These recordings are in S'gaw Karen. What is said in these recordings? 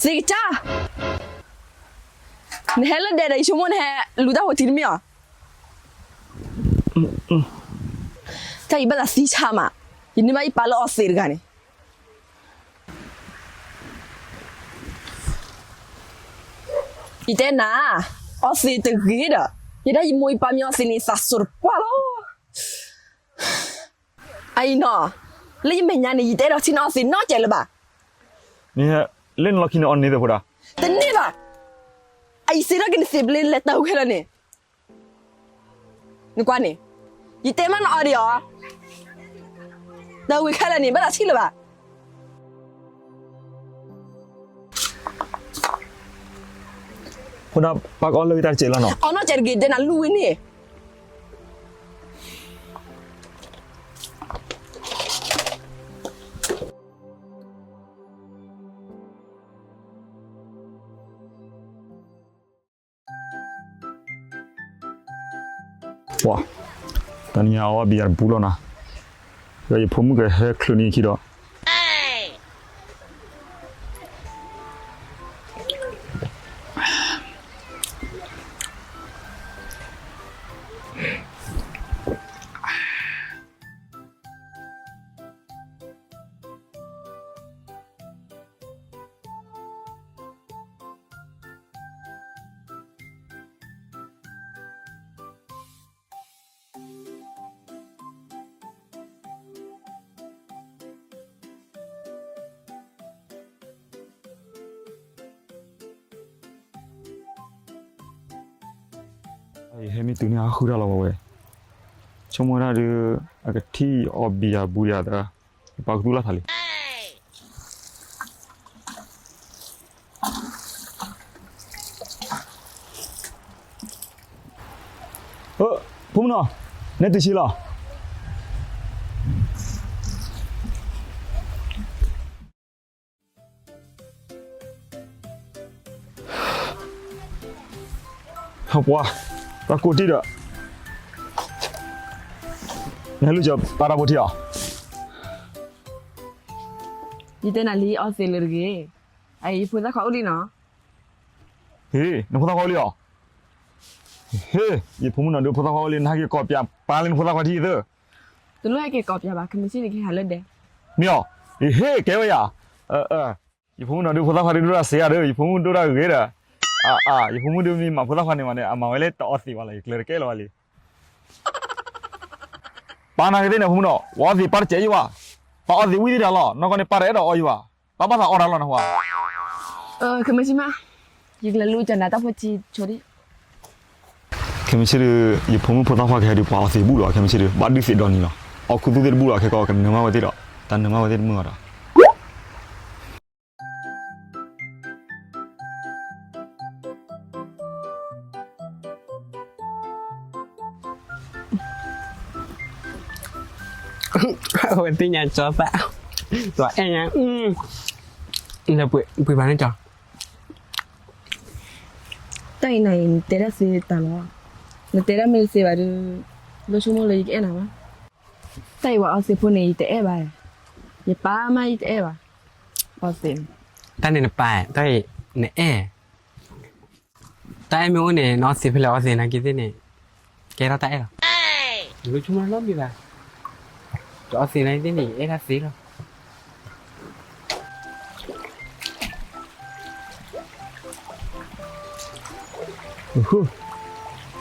သ့ၣ်ကစၢ်, နဟဲလၢဒဲဒီး ယဆိကမိၣ်နဟဲလူၤတၢ်ဖိထံတမ့ၢ်အီၤ. တၢ်အံၤဘၣ်သးသံဆါမး, ယန့ၢ်ဘၣ်ယပၢ်လၢအီသံးတဂၤန့ၣ်, ယတဲနၤ, အီသံးတဂ့ၤဒီး, ယဲဒၣ်ယမိၢ်ယပၢ်မ့ၢ်အီသံးန့ၣ် သးစိၤတပှၢ်လီၤ. အံၤနီၤ, လၢယမဲာ်ညါန့ၣ် ယတအဲၣ်ဒိးထံၣ်နအီသံးနီတစဲးလၢၤဘၣ်. နဟဲလၢနလီၢ်ခံန့ၣ်အီၣ်န့ၢ်သ့ၣ်ဖိဒၣ်. တန့ၢ်ဘၣ်. အံၤစ့ထီၣ်က့ၤနသံးပျ့ၤလဲၤတၢ်ဝံၤခဲလၢာ်န့ၣ်, နကွၢ်န့ၣ်, ယတဲမးနအီဒံးအီၤ, တၢ်ဝံၤခဲလၢာ်န့ၣ် ဘၣ်သးထံၣ်လၢၤဘၣ်. ဖိဒၣ်ပၢ်ကအီၣ်လၢဂ့ၤတၢ်တစဲးလီၤနီၤ. အီနီၢ်စဲးတဂ့ၤ ဒဲနၤလူၤဝံၤန့ၣ်. ပှၤ, တနံၤအံၤအီၣ်ဘံယၤတဘူလီၤနီၤ, ဒီးယဖိမုၣ်ကဟဲချုးန့ၢ်ခံဒီး ယဟဲမ့ၢ်တုၤန့ၣ် အဃုတၢ်လီၤဝဲ, ဆိကမိၣ်ဝဲဒၣ်ဒီး အကထံၣ်အီၣ်ဘံယၤဘူယၤသၢ, ယပၢ်ကသူၣ်လၢ်ထးလံ. ဖိမုၣ်နီၤ, နဲတုၤဆံလီၤ. ပှၤ, တၢ်ကိၢ်တံၢ်ဒီး, နဟဲလူၤစၢၤပၢ်တၢ်ဖိထံအီၤ. ယတဲနၤလံအီသံးလၢတဂ့ၤ, အအံၤယဖိသၣ်ခွါအိၣ်လံနီၤ. ဟ့ၣ်, နဖိသၣ်ခွါအိၣ်လံအီၤ. ဟ့ၣ်, ယဖိမုၣ်နီၤဒုးဖိသၣ်ခွါအိၣ်လံ နဟဲက့ၤကိးပၠးပၢ်လၢနဖိသၣ်ခွါထံသၢ. တလိၣ်ဟဲက့ၤကိးပၠးဘၣ် ခဲမုၢ်ဆ့ၣ်န့ၣ်ကဟဲဟးလၢဒဲ. မ့ၢ်အီၤ, ဟ့ၣ်, ကဲဝဲယၤ. ယဖိမုၣ်နီၤဒုးဖိသၣ်ခွါဒုးဒိၣ်တၢ်စံးယၤဒီး ယဖိမုၣ်ဒိၣ်တၢ်ဂ့ၤဒီး, အအ, ယဖိမုၣ်ဒုးမ့ၢ်မၤဖိသၣ်ခွါန့ၣ်မးန့ၣ် အမၤဝဲလၢတအီသံးဘၣ်လီၤ ယကျၢၤတကဲလၢၤဘၣ်လံ. ပၢ်နာ်က့ၤသ့ၣ်န့ၣ် ဖိမုၣ်နီၤ ဝဲအီသံးပၢ်တစဲးယံၤဘၣ်, ပၢ်အီသံးဝံၤသ့ၣ်တၢ်လီၤ နီၢ်ကီၢ်န့ၣ် ပၢ်တအဲၣ်ဒိးအီယံၤဘၣ်, ပၢ်ဘၣ်သးအီတၢ်လီၤနဟူဧါ. ခဲမုၢ်ဆ့ၣ်မး, ယကလဲၤလူၤကနၤတၢ်ဖိထံဆိဒံး. ခဲမုၢ်ဆ့ၣ်ဒီး ယဖိမုၣ်ဖိသၣ်ခွါကဟဲဒီး ပှၤအီသံးဘူၣ်လီၤ ခဲမုၢ်ဆ့ၣ်ဒီး ဘၣ်ဒုးသံးဒီနံၤလီၤ, အီခူသူၣ်သ့ၣ်တဘူၣ်လီၤ ခဲကီးကနၢၤမးဝဲသ့ၣ်ဒီး, တၢ်နၢၤမးဝဲသ့ၣ်တမုာ်အီၤဒီး အဝဲသ့ၣ်ညါကၠီသၣ်, ဒီးအဲၣ်ညါ, လၢပှ့ၤပှ့ၤပှၤန့ၣ်ကၠီ. တၢ်အံၤနၤအံၤ နတဲတၢ်သ့တၢ်လီၤ, နတဲတၢ်မ့ၢ်တသ့ဘၣ်ဒီး လိၣ်ဆိကမိၣ်လၢယကအဲၣ်နၤဘၣ်. တၢ်အံၤပှၤအီသံးဖိန့ၣ် ယတအဲၣ်ဘၣ်, ယပၢ်မးယတအဲၣ်ဘၣ်, အီသံး. တၢ်န့ၣ်နပၢ်, တၢ်အံၤနအဲၣ်. တၢ်အဲၣ်မ့ၢ်အိၣ်န့ၣ် နအီသံးဖဲလဲၣ် အီသံးနာ်က့သ့ၣ်န့ၣ် ကဲထီၣ်တၢ်အဲၣ်လီၤ. လိၣ်ဆိကမိၣ်နီတမံၤဘၣ်, ယအီသံးနာ်က့သ့ၣ်န့ၣ် ယအဲၣ်တၢ်သ့လီၤ.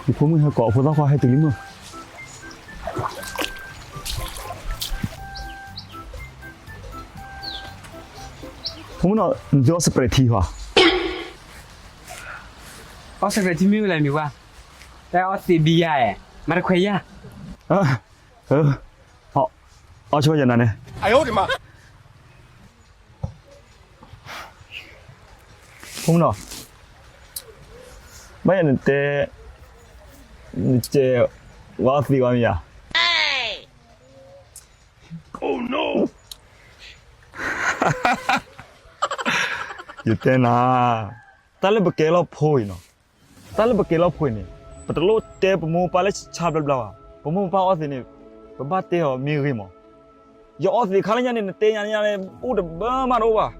ယဖိမုၣ်ဟဲကိးအဖိသၣ်ခွါဟဲတုၤလံမုၢ်. ဖိမုၣ်နီၤ နသုအီစပဲထံဟီ, အီစပဲထံမ့ၢ်ဝဲလဲၣ်မံၤဝါ, တၢ်အီသံးဘံယၤ, မၤတခွဲးယၤ. အီဆိယနၤန့ၣ်. ဖိမုၣ်နီၤ, ဘၣ်ယၤနတဲ, နတဲ, ဝဲအီသံးဝဲမ့ၢ်ယၤ. ယတဲနၤ, တၢ်လၢပကဲလီၤဖိအံၤနီၤ, တၢ်လၢပကဲလီၤဖိအံၤန့ၣ် ပတလိၣ်တဲပမိၢ်ပပၢ်လၢဆါဘျါဘျါဘၣ်. ပမိၢ်ပပၢ်အီသံးန့ၣ် ပဘၣ်တဲအီၤမ့ၢ်ဂ့ၤမး. ယအီသံးခါလၢညါန့ၣ် နတဲညါညါန့ၣ် အိၣ်တဘၢမးတအိၣ်ဘၣ်.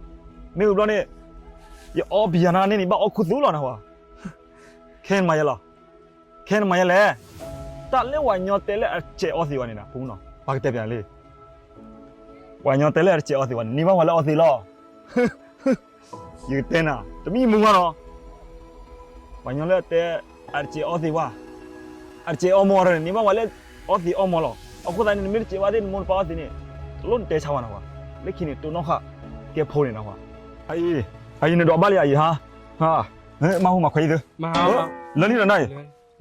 မ့ၢ်ဂ့ၤဘျီန့ၣ်, ယ ယအီဘံယၤနၤန့ၣ်န့ၣ် ဘၣ်အီခူသူၣ်လီၤနဟါ. ခဲနမၤယဲလီၤ. ခဲနမၤယဲလဲၣ်. တၢ်လၢပှၤညီတဲလၢအတစဲးအီသံးဘၣ်န့ၣ်ဒီး ပူနီၤ ပှၤကတဲပျးလံ. ပှၤညီတဲလၢအတစဲးအီသံးဘၣ်န့ၣ် န့ၢ်ဘၣ်ပှၤလၢအီသံးလီၤ. ယကတဲနၤ တမံၤမုာ်ဘၣ်နီၤ. ပှၤညီလၢအတဲ အတစဲးအီသံးဘၣ်, အတစဲးအီမီၤဒီးန့ၣ် န့ၢ်ဘၣ်ပှၤလၢအီသံးအီမီၤလီၤ. အဃိသတးန့ၣ် နမ့ၢ်တစဲးဘၣ်သ့ၣ်နမိၢ်နပၢ်အီသံးန့ၣ် တလိၣ်နတဲဆါဘၣ်နဟါ. လၢခံန့ၣ် တိၢ်နီၣ်ဃာ် ကဲဖိန့ၣ်နဟါ. အံၤ အံၤနဒိးဘၣ်လံအံၤဟါ. မၤဟူမၤခွဲးအံၤသု. လၢာ်လံဒီးနၤအံၤ.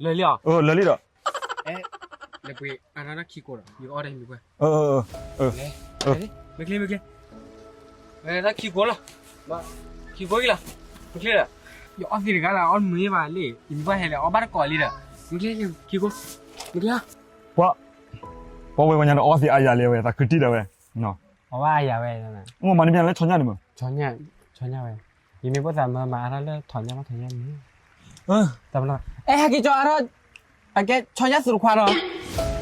လၢာ်လံဒီး မ့ၢ်ချ့ မ့ၢ်ချ့ မ့ၢ်ချ့လီၤ. မ့ၢ်ချ့ဒီး ယအီသံးတဂၤလၢအီမ့ၤဘၣ်လံ ယမ့ၢ်ဘၣ်ဟဲလၢအီဘၣ်တကိးလံဒီး မ့ၢ်ချ့ ခံကိး မ့ၢ်ချ့. ပှၤ ပှၤဝဲပှၤညါဒီးအီသံးအါယၤလံဝဲ သးခုတံၢ်ဒီးဝဲ အီဘၣ်အါယၤဝဲ မၤန့ၢ်မ့ၢ်လၢဆီညၣ်န့ၣ်မး ဆီညၣ်ဝဲ ယမ့ၢ်ဘၣ်သးမၤမၤအါထီၣ်လၢဆီညၣ်မးဆီညၣ်န့ၣ် အဲ ဟဲက့ၤကၠီအါထီၣ် အကဲဆီညၣ်သူတခွါလီၤ.